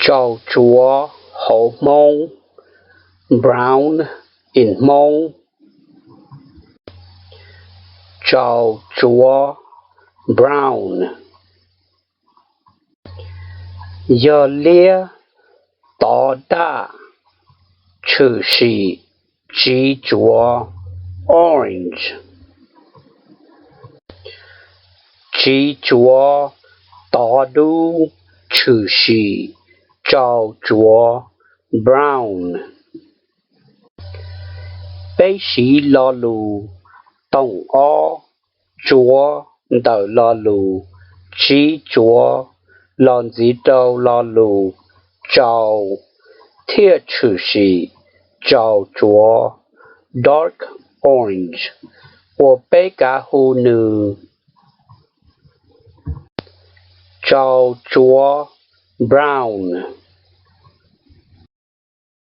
Tsaus tsuav hauv Hmoob. Brown in Hmoob. Tsaus tsuav. Brown. Yog liab tov daj, tshwm sim tsiv tsuav. Orange. Tsiv tsuav tov dub, tshwm sim tsaus tsuav. Brown. Peb siv lo lus toom ob tsuav ntawm lo lus tsiv tsuav los ntxiv rau lo lus tsaus thiaj tshwm sim tsaus tsuav. Dark orange. Ua peb kav hu nws. Tsaus tsuav. Brown.